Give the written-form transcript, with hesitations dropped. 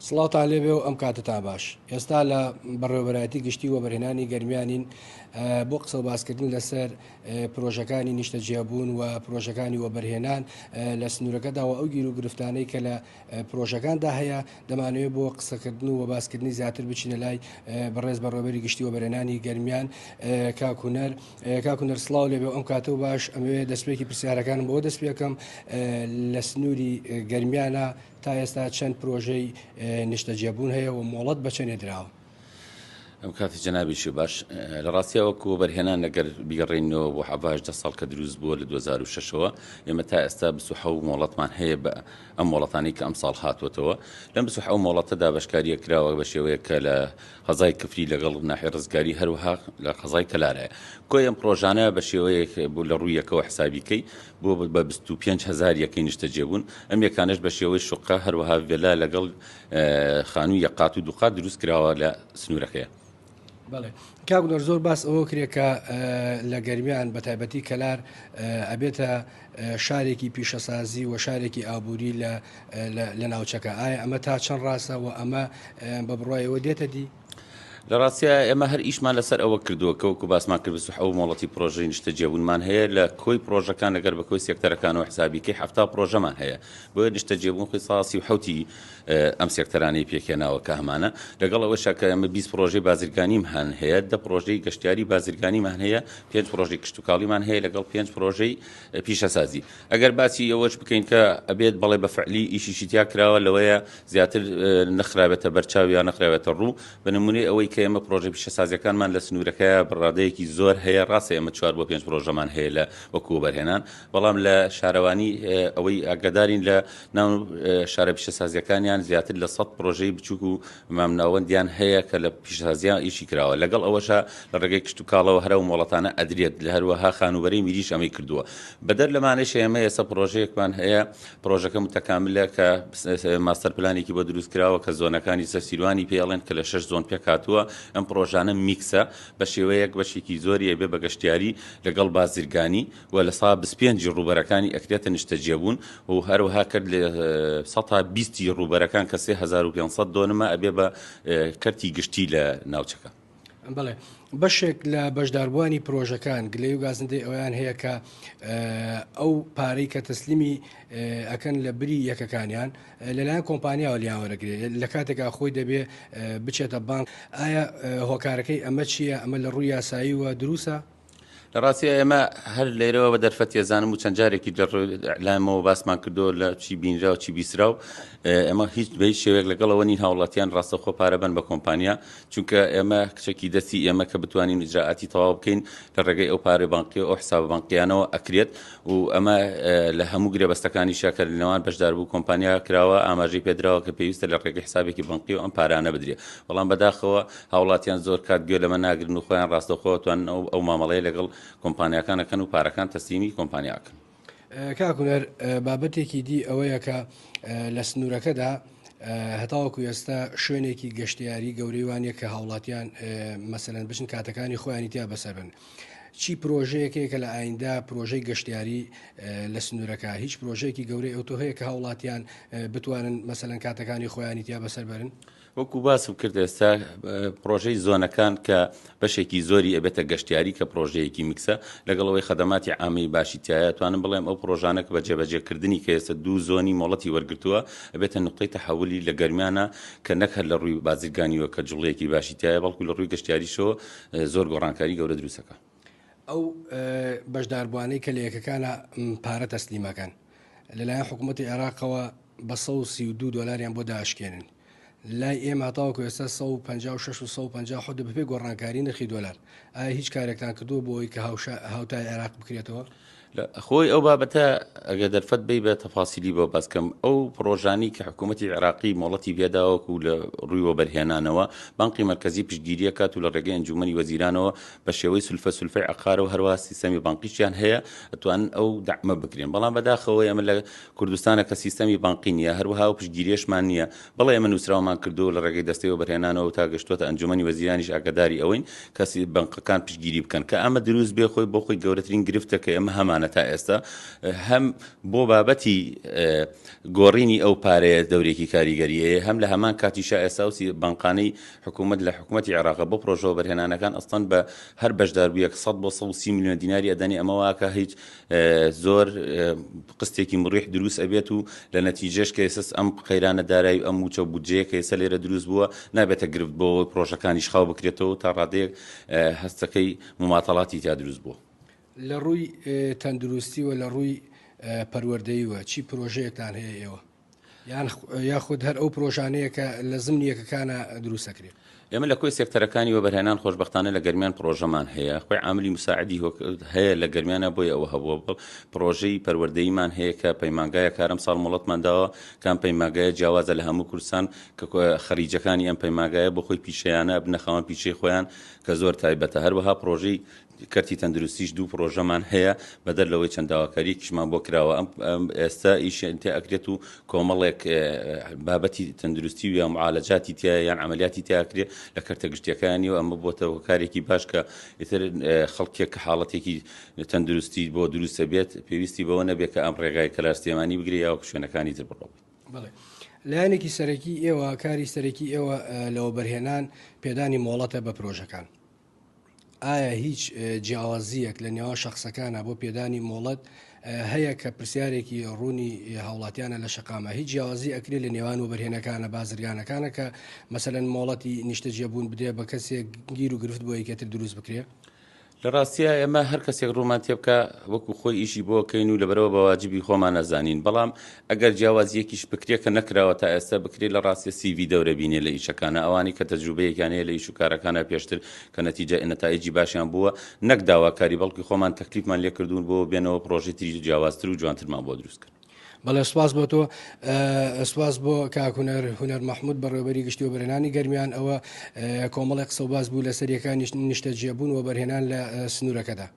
سڵاوتان لێبێ و ئەم کاتەتان باش. ئێستا لە بەڕێوەبەرایەتی گشتی وەبەرهێنانی گەرمیانین بۆ قسە و باسکردن لەسەر پرۆژەکانی نیشتەجێبوون و پرۆژەکانی وەبەرهێنان لە سنوورەکەدا و ئەو گیر و گرفتانەی کە لە پرۆژەکاندا هەیە دەمانەوێت بۆ قسەکردن و باسکردنی زیاتر بچینە لای بەڕێز بەڕێوەبەری گشتی وەبەرهێنانی گەرمیان کاک هونەر. کاک هونەر سڵاو لێبێ و ئەم کاتە و باش. ئەمەوێ دەستپێکی پرسیارەکانم بۆ دەست پێکەم لە سنووری گەرمیانە تا ئێستا چەند پرۆژەی نیشتەجێبوون هەیە و مۆڵەت بە چەندێ دراوە؟ ئەم کاتی جەنابیشی باش. لە ڕاستیا وەکو وەبەرهێنان ئەگەر بیگەڕێینەوە بۆ حەڤ هەژدە ساڵ کە دروست بووە لە 2006ەوە ئێمە تا ئێستا 27 مۆڵەتمان هەیە بە ئەم مۆڵەتانەی کە ئەم ساڵ هاتووەتەوە لەم 27 مۆڵەتەدا بەشکاریە کراوە بە شێوەیەک کە لە قەزای کفری لەگەڵ ناحیەی ڕزگاری هەروەها لە قەزای کەلارایە. کۆی ئەم پڕۆژانە بە شێوەیەک بوو لە ڕووی یەکەوە حسابی کەی بۆ بە 25 هەزار یەکەی نیشتەجێبوون. ئەم یەکانەش بە شێوەی شوقە هەروەها ڤێلا لەگەڵ خانووی یەک قات و دوو قات دروست کراوە لە سنوورەکەیە. بەڵێ کاک نۆر زۆر باس ئەوە کرێ کە لە گەرمیان بە تایبەتی کەلار ئەبێتە شارێکی پیشەسازی و شارێکی ئابووری لە لە ناوچەکە ئایا ئەمە تا چەند ڕاستە و ئەمە بە بڕوای ئێوە دێتە دی؟ لە ڕاستیا ئێمە هەر ئیشمان لەسەر ئەوە کردووە کە وەکو باسمان کرد 27 مۆڵەتی پرۆژەی نیشتەجێبوونمان هەیە لە کۆی پرۆژەکان لەگەر بە کۆی سێکتەرەکانەوە حسابی کەی 70 پرۆژەمان هەیە بۆیە نیشتەجێبوون خۆی 37 ئەم سێکتەرانەی پێکهێناوە کە هەمانە، لەگەڵ ئەوەشا کە ئێمە 20 پڕۆژەی بازرگانیمان هەیە، دە پڕۆژەی گەشتیاری بازرگانیمان هەیە، پێنج پڕۆژەی کشتوکاڵیمان هەیە لەگەڵ پێنج پڕۆژەی پیشەسازی. ئەگەر باسی ئەوەش بکەین کە ئەبێت بەڵێ بە فعلی ئیشیشی تیا کراوە لەوەیە زیاتر نەخرابێتە بەرچاو یا نەخراوێتە ڕوو، بە نمونەی ئەوەی کە ئێمە پڕۆژە پیشەسازیەکانمان لە سنوورەکەیا بە ڕادەیەکی زۆر هەیە، ڕاستە ئێمە چوار بۆ پێنج پڕۆژەمان هەیە لە وەکو وەبەرهێنان، بەڵام لە شارەوانی ئەوەی ئاگادارین لە ناو شارە پیشەسازیەکانیان زیاتر لە 100 پرۆژەی بچوک و مامناوەندیان هەیە کە لە پیشەسازیان ئیشی کراوە لەگەڵ ئەوەشا لە ڕێگەی کشتوکاڵەوە هەر ئەو مۆڵەتانە ئەدرێت لە هەروەها خانووبەرەی میریش ئەمەی کردووە بەدەر لەمانەش ئێمە ئێستا پرۆژەیەکمان هەیە پرۆژەکە متەکاملە کە ماستەر پلانێکی بۆ دروست کراوە کە زۆنەکانی سەر سیروانی پێڵێن کە لە شەش زۆن پێکهاتووە ئەم پرۆژانە میکسە بە شێوەیەک بەشێکی زۆری ئەبێ بە گەشتیاری لەگەڵ بازرگانی و 25% ی ڕووبەرەکانی ئەکرێتە نیشتەجێبوون و هەروەها کەرت 20% ی ڕووبەرەکان کە 3500 دۆنمە ئەبێ بە کەرتی گشتی لە ناوچەکە. بەڵێ بەشێک لە بەشداربووانی پرۆژەکان گلەی و گازندەی ئەویان هەیە کە ئەو پارەی کە تەسلیمی ئەکەن لە بری یەکەکانیان لەلایەن کۆمپانیاوە لیان وەرەگرێ لە کاتێکا خۆی دەبێ بچێتە بانک ئایا هۆکارەکەی ئەمە چییە ئەمە لە ڕووی یاساییوە دروستە؟ لە ڕاستیا ئێمە هەر لێرەوە بە دەرفەت ێزانم و چەند جارێکی لە ئەلامەوە باسمان کردو لە چی بینرا و چی بیسرا و ئێمە هیچ بە هیچ شێوەیەک لەگەڵەوە نین هاوڵاتیان ڕاستەخۆ پارە بن بە کۆمپانیا چونکە ئێمە کچێکی دەستی ئێمە کە بتوانین ئیجرائاتی تەواو بکەین لە ڕێگەی ئەو پارە بانقی و ئەو حسابە بانقیانەوە ئەکرێت و ئەمە لە هەموو گرێبەستەکانیشا کە لە نێوان بەشداربوو کۆمپانیا کراوە ئاماژەی پێدراوە کە پێویستە لە ڕێگەی حسابێکی بانقی و ئەم پارانە بدرێت بەڵام بەداخەوە هاوڵاتیان زۆر کات گوێ لەمە ناگرن و خۆیان ڕاستەوخۆ ئەتوانن ئەو ئەو مامەڵەیە لەگەڵ کۆمپانیاکان ئەکەن و پارەکان تەسلیمی کۆمپانیا ئەکەن. کاک هونەر بابەتێکی دی ئەوەیە کە لە سنوورەکەدا هەتاوەکو ئێستا شوێنێکی گەشتیاری گەورەی وانە کە هاوڵاتیان مەسەلەن بچن کاتەکانی خۆیانی تیا بەسەر بن. چی پرۆژەیەک هەیە کە لە ئایندە پرۆژەی گەشتیاری لە سنوورەکە هیچ پرۆژەیەکی گەورەی ئەوتۆ هەیە کە هاوڵاتیان بتوانن مەسەلەن کاتەکانی خۆیانی تیا بەسەر بەرن؟ وەکو باسم کرد ئێستا پڕۆژەی زۆنەکان کە بەشێکی زۆری ئەبێتە گەشتیاری کە پڕۆژەیەکی میکسە لەگەڵ ئەوەی خەدەماتی عامەی باشی تایە توانم بڵێم ئەو پڕۆژانە کە بە جێبەجێکردنی کە ئێستا دوو زۆنی مۆڵەتی وەرگرتووە ئەبێتە نوقتەی تەحەولی لە گەرمیانە کە نەک هەر لە ڕووی بازرگانیوە کە جوڵەیەکی باشی تایە بەڵکو لە ڕووی گەشتیاریشەوە زۆر گۆڕانکاری گەورە دروستەکە. ئەو بەشداربووانەی کە لە یەکەکانە پارە تەسلیمەکەن لەلایەن حکوومەتی عێراقەوە بە 132 دۆلاریان بۆ داشکێنن لای ئێمە تاوەکو ئێستا 156 و 157 بەپێی گۆڕانکاری نرخی دۆلار ئایا هیچ کارێکتان کردووە بۆ ئەوەی کە هاوتای عێراق بکرێتەوە؟ خۆی ئەو بابەتە ئەگەر دەرفەت بی بە تەفاسیلی بۆ باس کەم ئەو پڕۆژانەی کە حکوومەتی عێراقی مۆڵەتی پێداوە وەکو لە ڕووی وەبەرهێنانەوە بانقی مەرکەزی پشتگیری ئەکات و لە ڕێگەی ئەنجوومەنی وەزیرانەوە بە شێوەی سولفە سولفەی عەقارە و هەروەها سیستەمی بانقیشیان هەیە ئەتوانن ئەو دەعمە بکرێن بەڵام بەداخەوە ئێمە لە کوردستانە کە سیستەمی بانقی نییە هەروەها ئەو پشتگیریەشمان نییە بەڵێ ئێمە نووسراومان کردووە لە ڕێگەی دەستەی وەبەرهێنانەوە تا گەشتووەتە ئەنجوومەنی وەزیرانیش ئاگاداری ئەوەین کە بانقەکان پشتگیری بکەن کە ئەمە دروست بێ خۆی بۆ خۆی گەورەترین گرفتە کە ئێمە هەمانە. وەبەرهێنانە تا ئێستا هەم بۆ بابەتی گۆڕینی ئەو پارەیە دەورێکی کاریگەری هەیە هەم لە هەمان کاتیشا ئێستا و بانقانەی حکوومەت لە حکوومەتی عێراق بۆ پرۆژە وەبەرهێنانەکان ئەستەن بە هەر بەشداربوویەک 100 بۆ 130 میلیۆن دیناری ئەدەنی ئەمە واکە هیچ زۆر قستێکی مڕیح دروست ئەبێت و لە نەتیجەش کە ئێستا ئەم قەیرانە دارایی و ئەم مووچە و بودجەیە کە ئێستا لێرە دروست بووە نابێتە گرفت بۆ ئەوەی پرۆژەکانیش خاو بکرێتەوە تا ڕادەیەک هەستەکەی مماتەڵاتی تیا دروست بووە. لە ڕووی تەندروستی و لە ڕووی پەروەردەییوە چی پرۆژەیەکتان هەیە ئێوە؟ یان یاخود هەر ئەو پرۆژانەیە کە لە زمنی یەکەکانە دروست ئەکرێ؟ ئێمە لە کۆی سێکتەرەکانی وەبەرهێنان خۆشبەختانە لە گەرمیان پڕۆژەمان هەیە، خۆی عاملی مساعدی هەیە لە گەرمیانە بۆیە ئەوە هەبووە، پڕۆژەی پەروەردەییمان هەیە کە پەیمانگایەک هەر ئەمساڵ مۆڵەتمان داوە کە ئەم پەیمانگایە جیاوازە لە هەموو کوردستان کە خەریجەکانی ئەم پەیمانگایە بۆ خۆی پیشەیانە ئەبنە خاوەن پیشەی خۆیان کە زۆر تایبەتە هەروەها پڕۆژەی کەرتی تەندروستیش دوو پڕۆژەمان هەیە بەدەر لەوەی چەند داواکاریەکیشمان بۆ کراوە ئەم ئێستا ئیشیان تێ ئەکرێت و کۆمەڵێک بابەتی تەندروستی و یا معالەجاتی تیا یان عملیاتی تیا ئەکرێت لە کەرتە گشتیەکانی و ئەمە بۆتە هۆکارێکی باش کە ئیتر خەڵکێک کە حاڵەتێکی تەندروستی بۆ دروستە بێت پێویستی بەوە نەبێت کە ئەم ڕێگای کەلار سلێمانی بگرێ یا وەک شوێنەکانی تر بڕۆ. بەڵێ لایەنێکی سەرەکی ئێوە کاری سەرەکی ئێوە لە وەبەرهێنان پێدانی مۆڵەتە بە پرۆژەکان. ئایا هیچ جیاوازییەک لە نێوان شەخسەکانا بۆ پێدانی مۆڵەت هەیە کە پرسیارێکی ڕوونی هاوڵاتیانە لە شەقامە هیچ جیاوازی ئەکرێ لە نێوان وەبەرهێنەکانە بازرگانەکانە کە مەسەلەن مۆڵەتی نیشتەجێبوون بدرێ بە کەسێک گیر و گرفت بۆ یەکێتر دروست بکرێ؟ لە ڕاستیا ئێمە هەر کەسێک ڕوومان تێبکا وەکو خۆی ئیشی بۆ کەین و لەبەرەوە بە واجبی خۆمان ئەزانین بەڵام ئەگەر جیاوازییەکیش بکرێ کە نەکراوە تا ئێستا بکرێ لە ڕاستیا سی ڤی دەورە بینێ لە ئیشەکانا ئەوانەی کە تەجروبەیەکیان هەیە لە ئیش و کارەکانا پێشتر کە نەتیجە نەتائیجی باشیان بووە نەک داواکاری بەڵکی خۆمان تەکلیفمان لێ کردوون بۆ بێنەوە پڕۆژەی تری جیاوازتر و جوانترمان بۆ دروست کەن. بەڵێ سوپاس بۆ تۆ سوپاس بۆ کاک هونەر هونەر مەحمود بەڕێوەبەری گشتی وەبەرهێنانی گەرمیان ئەوە کۆمەڵێک قسە و باس بوو لەسەر یەکانی نیشتەجێبوون وەبەرهێنان لە سنوورەکەدا.